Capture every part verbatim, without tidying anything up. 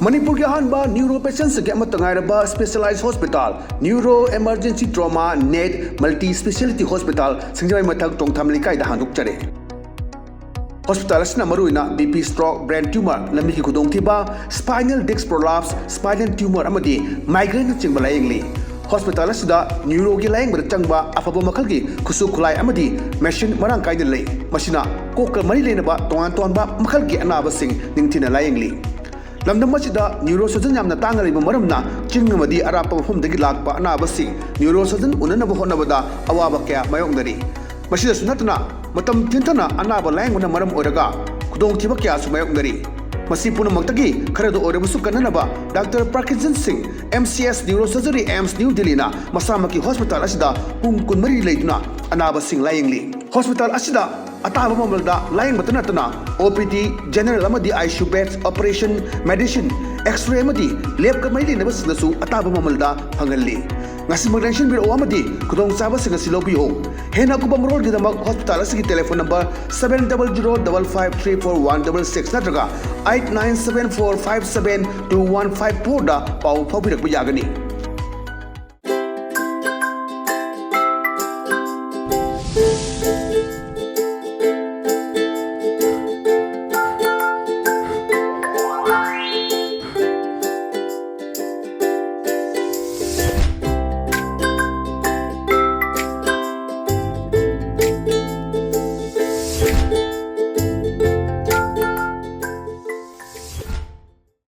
ꯃꯅꯤꯄꯨꯔꯒꯤ ꯑꯍꯥꯟꯕ ꯅ꯭ꯌꯨꯔꯣ ꯄꯦꯁꯦꯟꯁꯤꯡꯒꯤ ꯑꯃꯠꯇ ꯉꯥꯏꯔꯕ specialise hospital, neuro emergency trauma net multi speciality hospital, ꯁꯤꯡꯖꯃꯩ ꯃꯊꯛ ꯇꯣꯡꯊꯥꯝ ꯂꯩꯀꯥꯏꯗ ꯍꯥꯡꯗꯣꯛꯆꯔꯦ꯫ ꯍꯣꯁꯄꯤꯇꯥꯜ ꯑꯁꯤꯅ ꯃꯔꯨꯑꯣꯏꯅ B P stroke, brain tumour, ꯂꯝꯕꯤꯒꯤ ꯈꯨꯗꯣꯡꯊꯤꯕ, spinal disc prolapse, spinal tumour ꯑꯃꯗꯤ ꯃꯥꯏꯒ꯭ꯔꯦꯟꯅꯆꯤꯡꯕ ꯂꯥꯌꯦꯡꯂꯤ꯫ ꯍꯣꯁꯄꯤꯇꯥꯜ ꯑꯁꯤꯗ ꯅ꯭ꯌꯨꯔꯣꯒꯤ ꯂꯥꯌꯦꯡꯕꯗ ꯆꯪꯕ ꯑꯐꯕ ꯃꯈꯜꯒꯤ ꯈꯨꯠꯁꯨ ꯈꯨꯠꯂꯥꯏ ꯑꯃꯗꯤ ꯃꯦꯁꯤꯟ ꯃꯔꯥꯡ ꯀꯥꯏꯅ ꯂꯩ꯫ ꯃꯁꯤꯅ ꯀꯣꯛꯀ ꯃꯔꯤ ꯂꯩꯅꯕ ꯇꯣꯉꯥꯟ ꯇꯣꯉꯥꯟꯕ ꯃꯈꯜꯒꯤ ꯑꯅꯥꯕꯁꯤꯡ ꯅꯤꯡꯊꯤꯅ ꯂꯥꯌꯦꯡꯂꯤ꯫ ꯂꯝꯗꯝ ꯑꯁꯤꯗ ꯅ꯭ꯌꯨꯔꯣ ꯁꯔꯖꯟ ꯌꯥꯝꯅ ꯇꯥꯡꯅ ꯂꯩꯕ ꯃꯔꯝꯅ ꯆꯤꯡ ꯑꯃꯗꯤ ꯑꯔꯥꯞꯄ ꯃꯐꯝꯗꯒꯤ ꯂꯥꯛꯄ ꯑꯅꯥꯕꯁꯤꯡ ꯅ꯭ꯌꯨꯔꯣ ꯁꯔꯖꯟ ꯎꯅꯅꯕ ꯍꯣꯠꯅꯕꯗ ꯑꯋꯥꯕ ꯀꯌꯥ ꯃꯥꯌꯣꯛꯅꯔꯤ꯫ ꯃꯁꯤꯗꯁꯨ ꯅꯠꯇꯅ ꯃꯇꯝ ꯊꯤꯟꯊꯅ ꯑꯅꯥꯕ ꯂꯥꯌꯦꯡꯕꯅ ꯃꯔꯝ ꯑꯣꯏꯔꯒ ꯈꯨꯗꯣꯡꯊꯤꯕ ꯀꯌꯥꯁꯨ ꯃꯥꯌꯣꯛꯅꯔꯤ꯫ ꯃꯁꯤ ꯄꯨꯝꯅꯃꯛꯇꯒꯤ ꯈꯔꯗ ꯑꯣꯏꯔꯕꯁꯨ ꯀꯟꯅꯅꯕ ꯗꯥꯛꯇꯔ ꯄ꯭ꯔꯀꯤꯟꯖꯟ ꯁꯤꯡ, M C S neurosurgery, AIIMS New ꯗꯤꯜꯂꯤꯅ ꯃꯁꯥꯃꯛꯀꯤ ꯍꯣꯁꯄꯤꯇꯥꯜ ꯑꯁꯤꯗ ꯄꯨꯡ ꯀꯨꯟꯃꯔꯤ ꯂꯩꯗꯨꯅ ꯑꯅꯥꯕꯁꯤꯡ ꯂꯥꯌꯦꯡꯂꯤ꯫ ꯍꯣꯁꯄꯤꯇꯥꯜ ꯑꯁꯤꯗ ꯑꯇꯥꯕ ꯃꯃꯜꯗ ꯂꯥꯌꯦꯡꯕꯇ ꯅꯠꯇꯅ ꯑꯣ ꯄꯤ ꯗꯤ, ꯖꯦꯅꯔꯦꯜ ꯑꯃꯗꯤ I C U beds, operation, medicine, x ray ꯑꯃꯗꯤ ꯂꯦꯕꯀ ꯃꯔꯤ ꯂꯩꯅꯕꯁꯤꯡꯗꯁꯨ ꯑꯇꯥꯕ ꯃꯃꯜꯗ ꯐꯪꯍꯜꯂꯤ꯫ ꯉꯁꯤꯃꯛ ꯂꯦꯡꯁꯤꯟꯕꯤꯔꯛꯎ ꯑꯃꯗꯤ ꯈꯨꯗꯣꯡꯆꯥꯕꯁꯤꯡ ꯑꯁꯤ ꯂꯧꯕꯤꯌꯨ꯫ ꯍꯦꯟꯅ ꯑꯀꯨꯞꯄ ꯃꯔꯣꯜꯒꯤꯗꯃꯛ ꯍꯣꯁꯄꯤꯇꯥꯜ ꯑꯁꯤꯒꯤ telephone number seven double zero double five three four one double six ꯅꯠꯇ꯭ꯔꯒ eight nine seven four five seven two one five four ꯗ ꯄꯥꯎ ꯐꯥꯎꯕꯤꯔꯛꯄ ꯌꯥꯒꯅꯤ꯫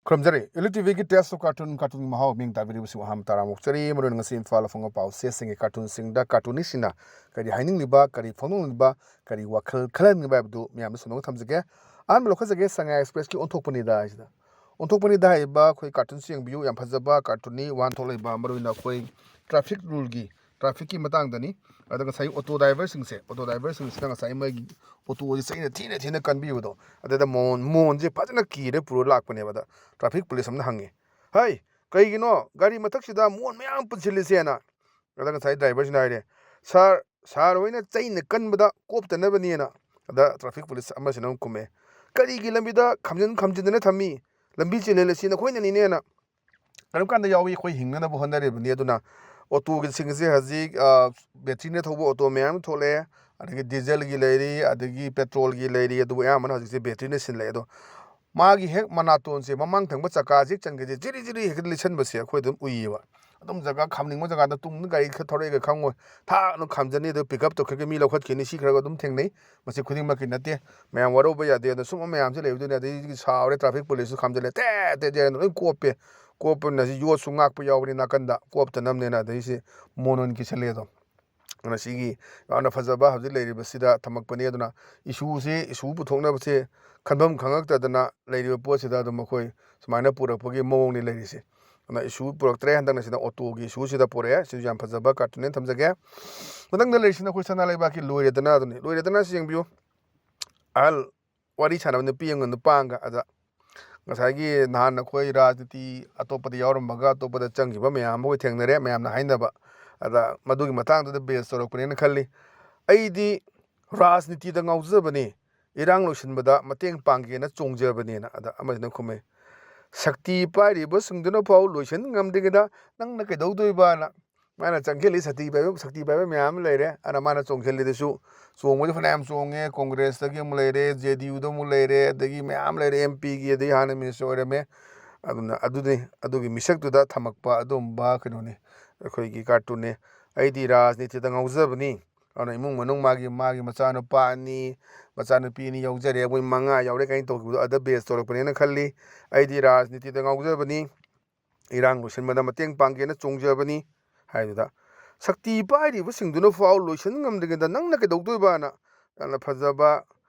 ꯈꯨꯔꯨꯝꯖꯔꯤ꯫ ꯏꯂꯨ ꯇꯤ ꯚꯤꯒꯤ Taste of Cartoon, ꯀꯥꯔꯇꯨꯟꯒꯤ ꯃꯍꯥꯎ ꯃꯤꯡ ꯇꯥꯕꯤꯔꯤꯕꯁꯤꯕꯨ ꯑꯍꯥꯟꯕ ꯇꯔꯥꯝꯅ ꯑꯣꯛꯆꯔꯤ꯫ ꯃꯔꯨꯑꯣꯏꯅ ꯉꯁꯤ ꯏꯝꯐꯥꯜꯗ ꯐꯪꯕ ꯄꯥꯎ ꯆꯦꯁꯤꯡꯒꯤ ꯀꯥꯔꯇꯨꯟꯁꯤꯡꯗ ꯀꯥꯔꯇꯨꯅꯤꯁꯁꯤꯡꯅ ꯀꯔꯤ ꯍꯥꯏꯅꯤꯡꯂꯤꯕ, ꯀꯔꯤ ꯐꯣꯡꯗꯣꯛꯅꯤꯡꯂꯤꯕ, ꯀꯔꯤ ꯋꯥꯈꯜ ꯈꯜꯍꯟꯅꯤꯡꯂꯤꯕ ꯍꯥꯏꯕꯗꯨ ꯃꯌꯥꯝꯗ ꯁꯟꯗꯣꯛꯅ ꯊꯝꯖꯒꯦ꯫ ꯑꯍꯥꯟꯕ ꯂꯧꯈꯠꯆꯒꯦ, ꯁꯉꯥꯏ ꯑꯦꯛꯁꯄ꯭ꯔꯦꯁꯀꯤ ꯑꯣꯟꯊꯣꯛꯄꯅꯤꯗ ꯍꯥꯏꯁꯤꯗ꯫ ꯑꯣꯟꯊꯣꯛꯄꯅꯤꯗ ꯍꯥꯏꯔꯤꯕ ꯑꯩꯈꯣꯏ ꯀꯥꯔꯇꯨꯟꯁꯤ ꯌꯦꯡꯕꯤꯌꯨ, ꯌꯥꯝ ꯐꯖꯕ ꯀꯥꯔꯇꯨꯟꯅꯤ꯫ ꯋꯥꯍꯟꯊꯣꯛ ꯂꯩꯕ, ꯃꯔꯨꯑꯣꯏꯅ ꯑꯩꯈꯣꯏ ꯇ꯭ꯔꯥꯐꯤꯛ ꯔꯨꯜꯒꯤ, ꯇ꯭ꯔꯥꯐꯤꯛꯀꯤ ꯃꯇꯥꯡꯗꯅꯤ꯫ ꯑꯗ ꯉꯁꯥꯏ ꯑꯣꯇꯣ ꯗ꯭ꯔꯥꯏꯚꯔꯁꯤꯡꯁꯦ, ꯑꯣꯇꯣ ꯗ꯭ꯔꯥꯏꯚꯔꯁꯤꯡꯁꯤꯅ ꯉꯁꯥꯏ ꯃꯣꯏꯒꯤ ꯑꯣꯇꯣꯁꯦ ꯆꯩꯅ ꯊꯤꯅ ꯊꯤꯅ ꯀꯟꯕꯤꯕꯗꯣ, ꯑꯗꯨꯗ ꯃꯣꯟ, ꯃꯣꯟꯁꯦ ꯐꯖꯅ ꯀꯤꯔ ꯄꯨꯔ ꯂꯥꯛꯄꯅꯦꯕ꯫ ꯑꯗ ꯇ꯭ꯔꯥꯐꯤꯛ ꯄꯨꯂꯤꯁ ꯑꯃꯅ ꯍꯪꯉꯤ, "ꯍꯩ, ꯀꯩꯒꯤꯅꯣ ꯒꯥꯔꯤ ꯃꯊꯛꯁꯤꯗ ꯃꯣꯟ ꯃꯌꯥꯝ ꯄꯨꯟꯁꯤꯜꯂꯤꯁꯦꯅ?" ꯑꯗ ꯉꯁꯥꯏ ꯗ꯭ꯔꯥꯏꯚꯔꯁꯤꯅ ꯍꯥꯏꯔꯦ, "ꯁꯥꯔ, ꯁꯥꯔ ꯍꯣꯏꯅ ꯆꯩꯅ ꯀꯟꯕꯗ ꯀꯣꯞꯇꯅꯕꯅꯦꯅ"꯫ ꯑꯗ ꯇ꯭ꯔꯥꯐꯤꯛ ꯄꯨꯂꯤꯁ ꯑꯃꯁꯤꯅ ꯑꯃꯨꯛ ꯈꯨꯝꯃꯦ, "ꯀꯔꯤꯒꯤ ꯂꯝꯕꯤꯗ ꯈꯥꯝꯖꯤꯟ ꯈꯥꯝꯖꯤꯟꯗꯅ ꯊꯝꯃꯤ? ꯂꯝꯕꯤ ꯆꯦꯜꯍꯜꯂꯁꯤ ꯅꯈꯣꯏꯅꯅꯤꯅꯦꯅ ꯀꯔꯝ ꯀꯥꯟꯗ ꯌꯥꯎꯏ? ꯑꯩꯈꯣꯏ ꯍꯤꯡꯅꯅꯕ ꯍꯣꯠꯅꯔꯤꯕꯅꯤ꯫ ꯑꯗꯨꯅ ꯑꯣꯇꯣꯒꯤꯁꯤꯡꯁꯦ ꯍꯧꯖꯤꯛ ꯕꯦꯇ꯭ꯔꯤꯅ ꯊꯧꯕ ꯑꯣꯇꯣ ꯃꯌꯥꯝ ꯑꯃ ꯊꯣꯛꯂꯛꯑꯦ꯫ ꯑꯗꯒꯤ ꯗꯤꯖꯜꯒꯤ ꯂꯩꯔꯤ, ꯑꯗꯒꯤ ꯄꯦꯇ꯭ꯔꯣꯜꯒꯤ ꯂꯩꯔꯤ, ꯑꯗꯨꯕꯨ ꯑꯌꯥꯝꯕꯅ ꯍꯧꯖꯤꯛꯁꯦ ꯕꯦꯇ꯭ꯔꯤꯅ ꯁꯤꯜꯂꯛꯑꯦ꯫ ꯑꯗꯣ ꯃꯥꯒꯤ ꯍꯦꯛ ꯃꯅꯥꯇꯣꯟꯁꯦ, ꯃꯃꯥꯡ ꯊꯪꯕ ꯆꯀꯥꯁꯦ ꯍꯦꯛ ꯆꯟꯒꯗꯤ ꯖꯤꯔꯤ ꯖꯤꯔꯤ ꯍꯦꯛꯇ ꯂꯤꯠꯁꯟꯕꯁꯦ ꯑꯩꯈꯣꯏ ꯑꯗꯨꯝ ꯎꯏꯌꯦꯕ꯫ ꯑꯗꯨꯝ ꯖꯒꯥ ꯈꯥꯝꯅꯤꯡꯕ ꯖꯒꯥꯗ ꯇꯨꯡꯗ ꯒꯥꯔꯤ ꯈꯔ ꯊꯧꯔꯛꯏꯒ ꯈꯪꯉꯣꯏ, ꯊꯥꯛꯅ ꯈꯥꯝꯖꯅꯤ, ꯑꯗꯨ ꯄꯤꯛ ꯑꯞ ꯇꯧꯈ꯭ꯔꯒ ꯃꯤ ꯂꯧꯈꯠꯈꯤꯅꯤ꯫ ꯁꯤ ꯈꯔ ꯑꯗꯨꯝ ꯊꯦꯡꯅꯩ꯫ ꯃꯁꯤ ꯈꯨꯗꯤꯡꯃꯛꯀꯤ ꯅꯠꯇꯦ, ꯃꯌꯥꯝ ꯋꯥꯔꯧꯕ ꯌꯥꯗꯦ꯫ ꯑꯗꯣ ꯁꯨꯝꯕ ꯃꯌꯥꯝꯁꯦ ꯂꯩꯕꯗꯨꯅꯤ꯫ ꯑꯗꯩꯗꯤ ꯁꯥꯎꯔꯦ, ꯇ꯭ꯔꯥꯐꯤꯛ ꯄꯨꯂꯤꯁꯁꯨ ꯈꯥꯝꯖꯜꯂꯦ, ꯇꯦꯠ ꯇꯦꯠ ꯇꯦꯠ ꯂꯣꯏ ꯀꯣꯞꯄꯦ꯫ ꯀꯣꯞꯄꯅ ꯁꯤ ꯌꯣꯠꯁꯨ ꯉꯥꯛꯄ ꯌꯥꯎꯕꯅꯤ ꯅꯥꯀꯟꯗ, ꯀꯣꯞꯇꯅꯕꯅꯦꯅ꯫ ꯑꯗꯩꯁꯤ ꯃꯣꯟ ꯑꯣꯏꯅ ꯀꯤꯁꯜꯂꯦ꯫ ꯑꯗꯣ ꯉꯁꯤꯒꯤ ꯌꯥꯝꯅ ꯐꯖꯕ ꯍꯧꯖꯤꯛ ꯂꯩꯔꯤꯕꯁꯤꯗ ꯊꯝꯃꯛꯄꯅꯤ꯫ ꯑꯗꯨꯅ ꯏꯁꯨꯁꯤ, ꯏꯁꯨ ꯄꯨꯊꯣꯛꯅꯕꯁꯦ ꯈꯟꯐꯝ ꯈꯪꯉꯛꯇꯗꯅ ꯂꯩꯔꯤꯕ ꯄꯣꯠꯁꯤꯗ ꯑꯗꯨꯝ ꯑꯩꯈꯣꯏ ꯁꯨꯃꯥꯏꯅ ꯄꯨꯔꯛꯄꯒꯤ ꯃꯑꯣꯡꯅꯤ ꯂꯩꯔꯤꯁꯦ꯫ ꯑꯗꯨꯅ ꯏꯁꯨ ꯄꯨꯔꯛꯇ꯭ꯔꯦ꯫ ꯍꯟꯗꯛꯅ ꯁꯤꯗ ꯑꯣꯇꯣꯒꯤ ꯏꯁꯨꯁꯤꯗ ꯄꯨꯔꯛꯑꯦ꯫ ꯁꯤꯁꯨ ꯌꯥꯝ ꯐꯖꯕ ꯀꯥꯔꯇꯨꯟꯅꯦ, ꯊꯝꯖꯒꯦ꯫ ꯃꯊꯪꯗ ꯂꯩꯔꯤꯁꯤꯅ ꯑꯩꯈꯣꯏ ꯁꯅꯥ ꯂꯩꯕꯥꯛꯀꯤ ꯂꯣꯏꯔꯦꯗꯅ ꯑꯗꯨꯅꯤ꯫ ꯂꯣꯏꯔꯦꯗꯅ ꯁꯤ ꯌꯦꯡꯕꯤꯌꯨ꯫ ꯑꯍꯜ ꯋꯥꯔꯤ ꯁꯥꯟꯅꯕ ꯅꯨꯄꯤ ꯑꯃꯒ ꯅꯨꯄꯥ ꯑꯃꯒ꯫ ꯑꯗ ꯉꯁꯥꯏꯒꯤ ꯅꯍꯥꯟ ꯑꯩꯈꯣꯏ ꯔꯥꯖꯅꯤꯇꯤ ꯑꯇꯣꯞꯄꯗ ꯌꯥꯎꯔꯝꯕꯒ ꯑꯇꯣꯞꯄꯗ ꯆꯪꯈꯤꯕ ꯃꯌꯥꯝ ꯑꯃ ꯑꯩꯈꯣꯏ ꯊꯦꯡꯅꯔꯦ꯫ ꯃꯌꯥꯝꯅ ꯍꯥꯏꯅꯕ, ꯑꯗ ꯃꯗꯨꯒꯤ ꯃꯇꯥꯡꯗꯨꯗ ꯕꯦꯁ ꯇꯧꯔꯛꯄꯅꯦꯅ ꯈꯜꯂꯤ꯫ ꯑꯩꯗꯤ ꯔꯥꯖꯅꯤꯇꯤꯗ ꯉꯥꯎꯖꯕꯅꯤ, ꯏꯔꯥꯡ ꯂꯣꯏꯁꯤꯟꯕꯗ ꯃꯇꯦꯡ ꯄꯥꯡꯒꯦꯅ ꯆꯣꯡꯖꯕꯅꯦꯅ꯫ ꯑꯗ ꯑꯃꯁꯤꯅ ꯈꯨꯝꯃꯦ, "ꯁꯛꯇꯤ ꯄꯥꯏꯔꯤꯕꯁꯤꯡꯗꯨꯅ ꯐꯥꯎ ꯂꯣꯏꯁꯤꯟ ꯉꯝꯗ꯭ꯔꯤꯉꯩꯗ ꯅꯪꯅ ꯀꯩꯗꯧꯗꯣꯏꯕꯅ?" ꯃꯥꯅ ꯆꯪꯁꯤꯜꯂꯤ, ꯁꯛꯇꯤ ꯄꯥꯏꯕ, ꯁꯛꯇꯤ ꯄꯥꯏꯕ ꯃꯌꯥꯝ ꯑꯃ ꯂꯩꯔꯦ꯫ ꯑꯗ ꯃꯥꯅ ꯆꯣꯡꯁꯤꯜꯂꯤꯗꯨꯁꯨ, ꯆꯣꯡꯕꯁꯨ ꯐꯅꯌꯥꯝ ꯆꯣꯡꯉꯦ, ꯀꯣꯡꯒ꯭ꯔꯦꯁꯇꯒꯤ ꯑꯃꯨꯛ ꯂꯩꯔꯦ, ꯖꯦ ꯗꯤ ꯌꯨꯗ ꯑꯃꯨꯛ ꯂꯩꯔꯦ, ꯑꯗꯒꯤ ꯃꯌꯥꯝ ꯂꯩꯔꯦ, ꯑꯦꯝ ꯄꯤꯒꯤ, ꯑꯗꯒꯤ ꯍꯥꯟꯅ ꯃꯤꯅꯤꯁꯇꯔ ꯑꯣꯏꯔꯝꯃꯦ꯫ ꯑꯗꯨꯅ ꯑꯗꯨꯅꯤ, ꯑꯗꯨꯒꯤ ꯃꯤꯁꯛꯇꯨꯗ ꯊꯝꯃꯛꯄ ꯑꯗꯨꯒꯨꯝꯕ ꯀꯩꯅꯣꯅꯤ, ꯑꯩꯈꯣꯏꯒꯤ ꯀꯥꯔꯇꯨꯟꯅꯤ꯫ ꯑꯩꯗꯤ ꯔꯥꯖꯅꯤꯇꯤꯗ ꯉꯥꯎꯖꯕꯅꯤ꯫ ꯑꯗꯨꯅ ꯏꯃꯨꯡ ꯃꯅꯨꯡ, ꯃꯥꯒꯤ, ꯃꯥꯒꯤ ꯃꯆꯥꯅꯨꯄꯥ ꯑꯅꯤ, ꯃꯆꯥꯅꯨꯄꯤ ꯑꯅꯤ ꯌꯥꯎꯖꯔꯦ, ꯃꯣꯏ ꯃꯉꯥ ꯌꯥꯎꯔꯦ ꯀꯥꯏꯅ ꯇꯧꯈꯤꯕꯗꯣ, ꯑꯗ ꯕꯦꯁ ꯇꯧꯔꯛꯄꯅꯦꯅ ꯈꯜꯂꯤ꯫ ꯑꯩꯗꯤ ꯔꯥꯖꯅꯤꯇꯤꯗ ꯉꯥꯎꯖꯕꯅꯤ, ꯏꯔꯥꯡ ꯂꯣꯏꯁꯤꯟꯕꯗ ꯃꯇꯦꯡ ꯄꯥꯡꯒꯦꯅ ꯆꯣꯡꯖꯕꯅꯤ ꯍꯥꯏꯗꯨꯗ, ꯁꯛꯇꯤ ꯄꯥꯏꯔꯤꯕꯁꯤꯡꯗꯨꯅ ꯐꯥꯎ ꯂꯣꯏꯁꯤꯟ ꯉꯝꯗ꯭ꯔꯤꯉꯩꯗ ꯅꯪꯅ ꯀꯩꯗꯧꯗꯣꯏꯕꯅ? ꯌꯥꯝꯅ ꯐꯖꯕ,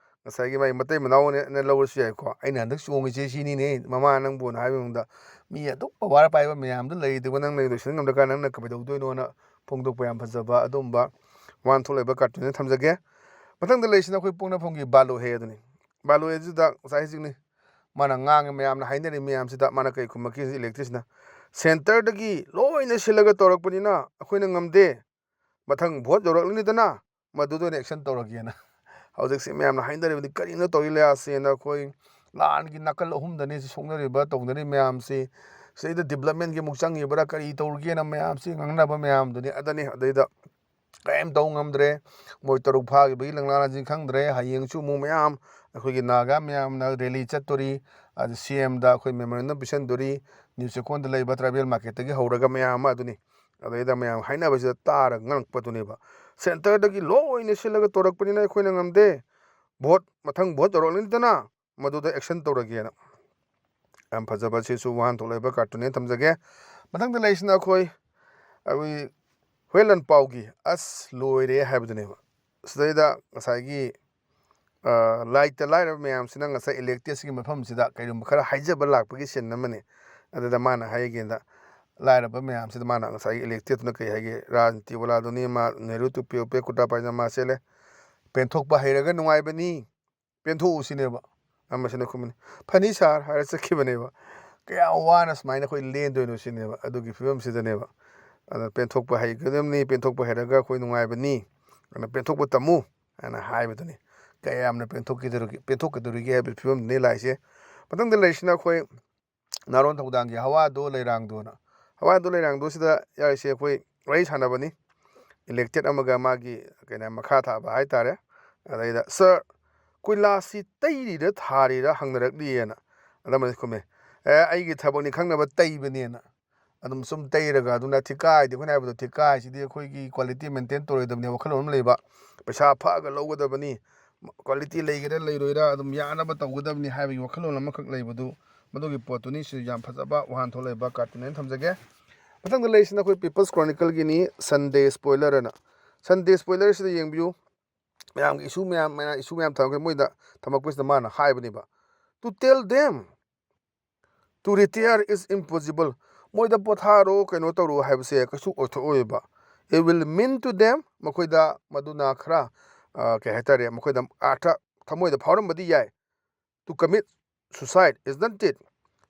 ꯉꯁꯥꯏꯒꯤ ꯃꯥꯒꯤ ꯃꯇꯩ ꯃꯅꯥꯎꯅꯦꯅ ꯂꯧꯔꯁꯨ ꯌꯥꯏꯀꯣ꯫ ꯑꯩꯅ ꯍꯟꯗꯛ ꯆꯣꯡꯉꯤꯁꯦ ꯁꯤꯅꯤꯅꯦ, ꯃꯃꯥ ꯅꯪꯕꯨꯅ ꯍꯥꯏꯕ ꯃꯇꯝꯗ, ꯃꯤ ꯑꯗꯨꯛ ꯄꯋꯥꯔ ꯄꯥꯏꯕ ꯃꯌꯥꯝꯗꯨ ꯂꯩꯔꯤꯗꯨꯕꯨ ꯅꯪꯅ ꯂꯣꯏꯁꯤꯟ ꯉꯝꯗ꯭ꯔꯀꯥꯟꯗ ꯅꯪꯅ ꯀꯩꯗꯧꯗꯣꯏꯅꯣꯅ ꯐꯣꯡꯗꯣꯛꯄ ꯌꯥꯝ ꯐꯖꯕ ꯑꯗꯨꯒꯨꯝꯕ ꯋꯥꯍꯟꯊꯣꯛ ꯂꯩꯕ ꯀꯥꯔꯇꯨꯟ ꯑꯃ ꯊꯝꯖꯒꯦ꯫ ꯃꯊꯪꯗ ꯂꯩꯔꯤꯁꯤꯅ ꯑꯩꯈꯣꯏ ꯄꯣꯛꯅꯐꯝꯒꯤ ꯕꯥꯂꯨ ꯍꯦ ꯑꯗꯨꯅꯤ꯫ ꯕꯥꯂꯨ ꯍꯦꯁꯤꯗ ꯉꯁꯥꯏ ꯍꯧꯖꯤꯛꯅꯤ ꯃꯥꯅ ꯉꯥꯡꯉꯤ ꯃꯌꯥꯝꯅ ꯍꯥꯏꯅꯔꯤ ꯃꯌꯥꯝꯁꯤꯗ ꯃꯥꯅ ꯀꯩ ꯈꯨꯝꯃꯛꯈꯤ? ꯏꯂꯦꯛꯇ꯭ꯔꯤꯛꯁꯤꯅ, "ꯁꯦꯟꯇꯔꯗꯒꯤ ꯂꯣꯏꯅ ꯁꯤꯜꯂꯒ ꯇꯧꯔꯛꯄꯅꯤꯅ ꯑꯩꯈꯣꯏꯅ ꯉꯝꯗꯦ꯫ ꯃꯊꯪ ꯚꯣꯠ ꯌꯧꯔꯛꯂꯅꯤꯗꯅ, ꯃꯗꯨꯗ ꯑꯣꯏꯅ ꯑꯦꯛꯁꯟ ꯇꯧꯔꯒꯦꯅ"꯫ ꯍꯧꯖꯤꯛꯁꯤ ꯃꯌꯥꯝꯅ ꯍꯥꯏꯅꯔꯤꯕꯗꯤ ꯀꯔꯤꯅꯣ ꯇꯧꯔꯤ ꯂꯤꯂꯥꯁꯦꯅ꯫ ꯑꯩꯈꯣꯏ ꯂꯥꯟꯒꯤ ꯅꯥꯀꯜ ꯑꯍꯨꯝꯗꯅꯤ ꯁꯤ ꯁꯣꯛꯅꯔꯤꯕ, ꯇꯧꯅꯔꯤ ꯃꯌꯥꯝꯁꯤ꯫ ꯁꯤꯗꯩꯗ developmentꯒꯤ ꯑꯃꯨꯛ ꯆꯪꯉꯤꯕ꯭ꯔꯥ, ꯀꯔꯤ ꯇꯧꯔꯤꯒꯦꯅ ꯃꯌꯥꯝꯁꯤ ꯉꯥꯡꯅꯕ ꯃꯌꯥꯝꯗꯨꯅꯤ꯫ ꯑꯗꯅꯤ ꯑꯗꯩꯗ ꯀꯔꯤꯝ ꯇꯧ ꯉꯝꯗ꯭ꯔꯦ꯫ ꯃꯣꯏ ꯇꯔꯨꯛ ꯐꯥꯈꯤꯕꯒꯤ ꯂꯪꯂꯥ ꯂꯪꯁꯤꯟ ꯈꯪꯗ꯭ꯔꯦ꯫ ꯍꯌꯦꯡꯁꯨ ꯑꯃꯨꯛ ꯃꯌꯥꯝ ꯑꯩꯈꯣꯏꯒꯤ ꯅꯥꯒꯥ ꯃꯌꯥꯝꯅ rally ꯆꯠꯇꯣꯔꯤ꯫ ꯑꯗ CMꯗ ꯑꯩꯈꯣꯏ memorandum ꯄꯤꯁꯟꯗꯣꯔꯤ꯫ ꯅ꯭ꯌꯨ ꯆꯦꯛꯀꯣꯟꯗ ꯂꯩꯕ ꯇ꯭ꯔꯥꯏꯕꯦꯜ ꯃꯥꯔꯀꯦꯠꯇꯒꯤ ꯍꯧꯔꯒ ꯃꯌꯥꯝ ꯑꯃ ꯑꯗꯨꯅꯤ꯫ ꯑꯗꯩꯗ ꯃꯌꯥꯝ ꯍꯥꯏꯅꯕꯁꯤꯗ ꯇꯥꯔꯒ ꯉꯛꯄꯗꯨꯅꯦꯕ꯫ Centreꯗꯒꯤ ꯂꯣꯏꯅ ꯁꯤꯜꯂꯒ ꯇꯧꯔꯛꯄꯅꯤꯅ ꯑꯩꯈꯣꯏꯅ ꯉꯝꯗꯦ꯫ Vote, ꯃꯊꯪ vote ꯇꯧꯔꯛꯂꯅꯤꯗꯅ, ꯃꯗꯨꯗ action ꯇꯧꯔꯒꯦꯅ꯫ ꯌꯥꯝ ꯐꯖꯕ, ꯁꯤꯁꯨ ꯋꯥꯍꯟꯊꯣꯛ ꯂꯩꯕ cartoonꯅꯦ, ꯊꯝꯖꯒꯦ꯫ ꯃꯊꯪꯗ ꯂꯩꯔꯤꯁꯤꯅ ꯑꯩꯈꯣꯏ, ꯑꯩꯈꯣꯏ ꯍꯨꯌꯦꯟ ꯂꯥꯟꯄꯥꯎꯒꯤ "ꯑꯁ ꯂꯣꯏꯔꯦ" ꯍꯥꯏꯕꯗꯨꯅꯦꯕ꯫ ꯁꯤꯗꯩꯗ ꯉꯁꯥꯏꯒꯤ, ꯑ, ꯂꯥꯏꯇ ꯂꯥꯏꯔꯕ ꯃꯌꯥꯝꯁꯤꯅ ꯉꯁꯥꯏ electedꯁꯤꯒꯤ ꯃꯐꯝꯁꯤꯗ ꯀꯩꯒꯨꯝꯕ ꯈꯔ ꯍꯥꯏꯖꯕ ꯂꯥꯛꯄꯒꯤ scene ꯑꯃꯅꯤ꯫ ꯑꯗꯨꯗ ꯃꯥꯅ ꯍꯥꯏꯒꯦꯗ, ꯂꯥꯏꯔꯕ ꯃꯌꯥꯝꯁꯤꯗ ꯃꯥꯅ ꯉꯁꯥꯏꯒꯤ electedꯇꯨꯅ ꯀꯩ ꯍꯥꯏꯒꯦ? ꯔꯥꯖꯅꯤꯇꯤ ꯋꯥꯂꯥꯗꯨꯅꯤ, ꯃꯥ ꯅꯦꯍꯔꯨ ꯇꯨꯄꯤ ꯎꯞꯄꯦ, ꯀꯨꯔꯇꯥ ꯄꯥꯏꯖꯃꯥ ꯁꯦꯠꯂꯦ꯫ "ꯄꯦꯟꯊꯣꯛꯄ ꯍꯩꯔꯒ ꯅꯨꯡꯉꯥꯏꯕꯅꯤ, ꯄꯦꯟꯊꯣꯛꯎ" ꯁꯤꯅꯦꯕ꯫ ꯑꯃꯁꯤꯅ ꯈꯨꯝꯃꯤꯅꯤ, "ꯐꯅꯤ ꯁꯥꯔ" ꯍꯥꯏꯔ ꯆꯠꯈꯤꯕꯅꯦꯕ꯫ ꯀꯌꯥꯝ ꯋꯥꯅ ꯁꯨꯃꯥꯏꯅ ꯑꯩꯈꯣꯏ ꯂꯦꯟꯗꯣꯏꯅꯣ ꯁꯤꯅꯦꯕ, ꯑꯗꯨꯒꯤ ꯐꯤꯕꯝꯁꯤꯗꯅꯦꯕ꯫ ꯑꯗꯨꯅ ꯄꯦꯟꯊꯣꯛꯄ ꯍꯩꯒꯗꯕꯅꯤ, ꯄꯦꯟꯊꯣꯛꯄ ꯍꯩꯔꯒ ꯑꯩꯈꯣꯏ ꯅꯨꯡꯉꯥꯏꯕꯅꯤ, ꯑꯗꯨꯅ ꯄꯦꯟꯊꯣꯛꯄ ꯇꯝꯃꯨ ꯍꯥꯏꯅ ꯍꯥꯏꯕꯗꯨꯅꯤ꯫ ꯀꯌꯥꯝꯅ ꯄꯦꯟꯊꯣꯛꯈꯤꯗꯣꯔꯤꯒꯦ, ꯄꯦꯟꯊꯣꯛꯀꯗꯣꯔꯤꯒꯦ ꯍꯥꯏꯕꯒꯤ ꯐꯤꯕꯝꯗꯨꯅꯤ ꯂꯥꯛꯏꯁꯦ꯫ ꯃꯊꯪꯗ ꯂꯩꯔꯤꯁꯤꯅ ꯑꯩꯈꯣꯏ ꯅꯥꯔꯣꯟ ꯊꯧꯗꯥꯡꯒꯤ "ꯍꯋꯥꯗꯣ ꯂꯩꯔꯥꯡꯗꯣꯅ"꯫ "ꯍꯋꯥꯗꯣ ꯂꯩꯔꯥꯡꯗꯣ" ꯁꯤꯗ ꯌꯥꯎꯔꯤꯁꯦ ꯑꯩꯈꯣꯏ ꯋꯥꯔꯤ ꯁꯥꯟꯅꯕꯅꯤ, elected ꯑꯃꯒ ꯃꯥꯒꯤ ꯀꯩꯅꯣ ꯃꯈꯥ ꯊꯥꯕ ꯍꯥꯏꯇꯥꯔꯦ꯫ ꯑꯗꯩꯗ, "ꯁꯥꯔ, ꯀꯣꯏꯂꯥꯁꯁꯤ ꯇꯩꯔꯤꯔ ꯊꯥꯔꯤꯔ ꯍꯪꯅꯔꯛꯂꯤꯑꯅ" ꯑꯗꯨꯃꯥꯏꯅ ꯈꯨꯝꯃꯦ꯫ "ꯑꯦ, ꯑꯩꯒꯤ ꯊꯕꯛꯅꯤ ꯈꯪꯅꯕ ꯇꯩꯕꯅꯦꯅ"꯫ ꯑꯗꯨꯝ ꯁꯨꯝ ꯇꯩꯔꯒ, ꯑꯗꯨꯅ ꯊꯤꯀꯥꯏꯗꯤ ꯑꯩꯈꯣꯏꯅ ꯍꯥꯏꯕꯗꯣ ꯊꯤꯀꯥꯏꯁꯤꯗꯤ ꯑꯩꯈꯣꯏꯒꯤ quality maintain ꯇꯧꯔꯣꯏꯗꯕꯅꯦ ꯋꯥꯈꯜꯂꯣꯟ ꯑꯃ ꯂꯩꯕ꯫ ꯄꯩꯁꯥ ꯐꯛꯑꯒ ꯂꯧꯒꯗꯕꯅꯤ, quality ꯂꯩꯒꯦꯔꯥ ꯂꯩꯔꯣꯏꯔꯥ ꯑꯗꯨꯝ ꯌꯥꯅꯕ ꯇꯧꯒꯗꯕꯅꯤ ꯍꯥꯏꯕꯒꯤ ꯋꯥꯈꯜꯂꯣꯟ ꯑꯃꯈꯛ ꯂꯩꯕꯗꯨ, ꯃꯗꯨꯒꯤ ꯄꯣꯠꯇꯨꯅꯤ꯫ ꯁꯤꯁꯨ ꯌꯥꯝ ꯐꯖꯕ ꯋꯥꯍꯟꯊꯣꯛ ꯂꯩꯕ cartoon ꯑꯅ ꯊꯝꯖꯒꯦ꯫ ꯃꯊꯪꯗ ꯂꯩꯔꯤꯁꯤꯅ ꯑꯩꯈꯣꯏ People's Chronicleꯒꯤꯅꯤ, Sunday Spoiler ꯑꯅ꯫ Sunday Spoilerꯁꯤꯗ ꯌꯦꯡꯕꯤꯌꯨ꯫ ꯃꯌꯥꯝꯒꯤ issue ꯃꯌꯥꯝ, ꯃꯌꯥꯝ issue ꯃꯌꯥꯝ ꯊꯝꯃꯛꯄꯁꯤꯗ ꯃꯣꯏꯗ, ꯊꯝꯃꯛꯄꯁꯤꯗ ꯃꯥꯅ ꯍꯥꯏꯕꯅꯦꯕ, "To tell them to retire is impossible." ꯃꯣꯏꯗ "ꯄꯣꯊꯥꯔꯣ, ꯀꯩꯅꯣ ꯇꯧꯔꯣ" ꯍꯥꯏꯕꯁꯦ ꯀꯩꯁꯨ ꯑꯣꯏꯊꯣꯛꯑꯣꯏꯕ꯫ It will mean to them, ꯃꯈꯣꯏꯗ ꯃꯗꯨꯅ ꯈꯔ, ꯑ, ꯀꯩ ꯍꯥꯏꯇꯥꯔꯦ, ꯃꯈꯣꯏꯗ ꯑꯥꯔꯊ ꯊꯃꯣꯏꯗ ꯐꯥꯎꯔꯝꯕꯗꯤ ꯌꯥꯏ꯫ To commit suicide, isn't it?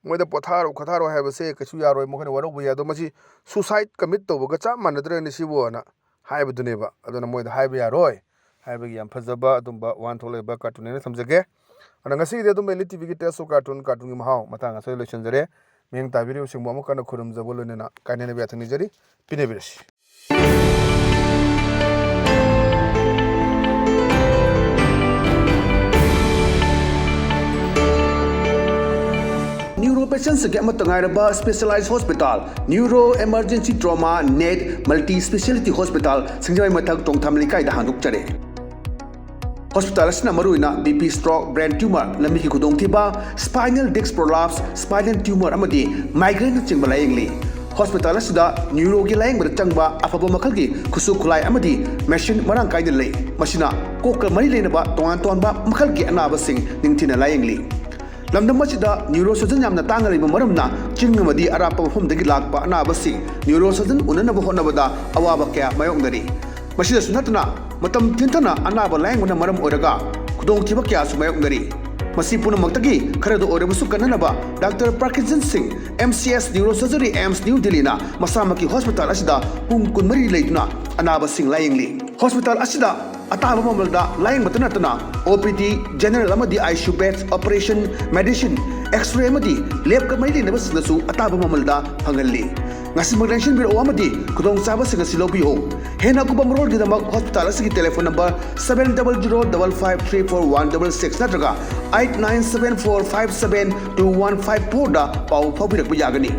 ꯃꯣꯏꯗ "ꯄꯣꯊꯥꯔꯣ, ꯈꯣꯊꯥꯔꯣ" ꯍꯥꯏꯕꯁꯦ ꯀꯩꯁꯨ ꯌꯥꯔꯣꯏ, ꯃꯈꯣꯏꯅ ꯋꯥꯔꯧꯕ ꯌꯥꯏ꯫ ꯑꯗꯣ ꯃꯁꯤ suicide commit ꯇꯧꯕꯒ ꯆꯞ ꯃꯥꯟꯅꯗ꯭ꯔꯅꯦ ꯁꯤꯕꯨꯅ ꯍꯥꯏꯕꯗꯨꯅꯦꯕ꯫ ꯑꯗꯨꯅ ꯃꯣꯏꯗ ꯍꯥꯏꯕ ꯌꯥꯔꯣꯏ ꯍꯥꯏꯕꯒꯤ ꯌꯥꯝ ꯐꯖꯕ ꯑꯗꯨꯝꯕ ꯋꯥꯍꯟꯊꯣꯛ ꯂꯩꯕ cartoon ꯑꯅ ꯊꯝꯖꯒꯦ꯫ ꯑꯗꯣ ꯉꯁꯤꯒꯤꯗꯤ ꯑꯗꯨꯝ ꯑꯦꯜ ꯏ ꯇꯤ ꯚꯤꯒꯤ ꯇꯦꯁ ꯑꯣꯐ ꯀꯥꯔꯇꯨꯟ, ꯀꯥꯔꯇꯨꯟꯒꯤ ꯃꯍꯥꯎ ꯃꯇꯥꯡ ꯑꯁꯤꯗ ꯂꯣꯏꯁꯤꯟꯖꯔꯦ꯫ ꯃꯤꯠꯌꯦꯡ ꯇꯥꯕꯤꯔꯤꯕꯁꯤꯡꯕꯨ ꯑꯃꯨꯛ ꯍꯟꯅ ꯈꯨꯔꯨꯝꯖꯕ ꯂꯣꯏꯅꯅ ꯀꯥꯏꯅꯅꯕ ꯌꯥꯊꯪ ꯅꯤꯖꯔꯤ꯫ ꯄꯤꯅꯕꯤꯔꯁꯤ꯫ ꯅ꯭ꯌꯨꯔꯣ ꯄꯦꯁꯦꯟꯁꯤꯡꯒꯤ ꯑꯃꯠꯇ ꯉꯥꯏꯔꯕ specialise hospital, neuro emergency trauma net multi speciality hospital, ꯁꯤꯡꯖꯃꯩ ꯃꯊꯛ, ꯇꯣꯡꯊꯥꯃꯂꯩꯀꯥꯏꯗ ꯍꯥꯡꯗꯣꯛꯆꯔꯦ꯫ ꯍꯣꯁꯄꯤꯇꯥꯜ ꯑꯁꯤꯅ ꯃꯔꯨꯑꯣꯏꯅ B P, stroke, brain tumour, ꯂꯝꯕꯤꯒꯤ ꯈꯨꯗꯣꯡꯊꯤꯕ, spinal disc prolapse, spinal tumour ꯑꯃꯗꯤ ꯃꯥꯏꯒ꯭ꯔꯦꯟꯅꯆꯤꯡꯕ ꯂꯥꯌꯦꯡꯂꯤ꯫ ꯍꯣꯁꯄꯤꯇꯥꯜ ꯑꯁꯤꯗ ꯅ꯭ꯌꯨꯔꯣꯒꯤ ꯂꯥꯌꯦꯡꯕꯗ ꯆꯪꯕ ꯑꯐꯕ ꯃꯈꯜꯒꯤ ꯈꯨꯠꯁꯨ ꯈꯨꯠꯂꯥꯏ ꯑꯃꯗꯤ ꯃꯦꯁꯤꯟ ꯃꯔꯥꯡ ꯀꯥꯏꯅ ꯂꯩ꯫ ꯃꯁꯤꯅ ꯀꯣꯛꯀ ꯃꯔꯤ ꯂꯩꯅꯕ ꯇꯣꯉꯥꯟ ꯇꯣꯉꯥꯟꯕ ꯃꯈꯜꯒꯤ ꯑꯅꯥꯕꯁꯤꯡ ꯅꯤꯡꯊꯤꯅ ꯂꯥꯌꯦꯡꯂꯤ꯫ ꯂꯝꯗꯝ ꯑꯁꯤꯗ ꯅ꯭ꯌꯨꯔꯣ ꯁꯔꯖꯟ ꯌꯥꯝꯅ ꯇꯥꯡꯅ ꯂꯩꯕ ꯃꯔꯝꯅ ꯆꯤꯡ ꯑꯃꯗꯤ ꯑꯔꯥꯞꯄ ꯃꯐꯝꯗꯒꯤ ꯂꯥꯛꯄ ꯑꯅꯥꯕꯁꯤꯡ ꯅ꯭ꯌꯨꯔꯣ ꯁꯔꯖꯟ ꯎꯅꯅꯕ ꯍꯣꯠꯅꯕꯗ ꯑꯋꯥꯕ ꯀꯌꯥ ꯃꯥꯌꯣꯛꯅꯔꯤ꯫ ꯃꯁꯤꯗꯁꯨ ꯅꯠꯇꯅ ꯃꯇꯝ ꯊꯦꯡꯊꯅ ꯑꯅꯥꯕ ꯂꯥꯌꯦꯡꯕꯅ ꯃꯔꯝ ꯑꯣꯏꯔꯒ ꯈꯨꯗꯣꯡꯊꯤꯕ ꯀꯌꯥꯁꯨ ꯃꯥꯌꯣꯛꯅꯔꯤ꯫ ꯃꯁꯤ ꯄꯨꯝꯅꯃꯛꯇꯒꯤ ꯈꯔꯗ ꯑꯣꯏꯔꯕꯁꯨ ꯀꯟꯅꯅꯕ ꯗꯥꯛꯇꯔ ꯄ꯭ꯔꯀꯤꯟꯁꯟ ꯁꯤꯡ, M C S neurosurgery, AIIMS New ꯗꯤꯜꯂꯤꯅ ꯃꯁꯥꯃꯛꯀꯤ ꯍꯣꯁꯄꯤꯇꯥꯜ ꯑꯁꯤꯗ ꯄꯨꯡ ꯀꯨꯟꯃꯔꯤ ꯂꯩꯗꯨꯅ ꯑꯅꯥꯕꯁꯤꯡ ꯂꯥꯌꯦꯡꯂꯤ꯫ ꯍꯣꯁꯄꯤꯇꯥꯜ ꯑꯁꯤꯗ ꯑꯇꯥꯕ ꯃꯃꯜꯗ ꯂꯥꯌꯦꯡꯕꯇ ꯅꯠꯇꯅ ꯑꯣ ꯄꯤ ꯗꯤ, ꯖꯦꯅꯔꯦꯜ ꯑꯃꯗꯤ I C U bed, operation, medicine, x ray ꯑꯃꯗꯤ ꯂꯦꯕꯀ ꯃꯔꯤ ꯂꯩꯅꯕꯁꯤꯡꯗꯁꯨ ꯑꯇꯥꯕ ꯃꯃꯜꯗ ꯐꯪꯍꯜꯂꯤ꯫ ꯉꯁꯤꯃꯛ ꯂꯦꯡꯁꯤꯟꯕꯤꯔꯛꯎ ꯑꯃꯗꯤ ꯈꯨꯗꯣꯡꯆꯥꯕꯁꯤꯡ ꯑꯁꯤ ꯂꯧꯕꯤꯌꯨ꯫ ꯍꯦꯟꯅ ꯑꯀꯨꯞꯄ ꯃꯔꯣꯜꯒꯤꯗꯃꯛ ꯍꯣꯁꯄꯤꯇꯥꯜ ꯑꯁꯤꯒꯤ telephone number seven double zero double five three four one double six ꯅꯠꯇ꯭ꯔꯒ eight nine seven four five seven two one five four ꯗ ꯄꯥꯎ ꯐꯥꯎꯕꯤꯔꯛꯄ ꯌꯥꯒꯅꯤ꯫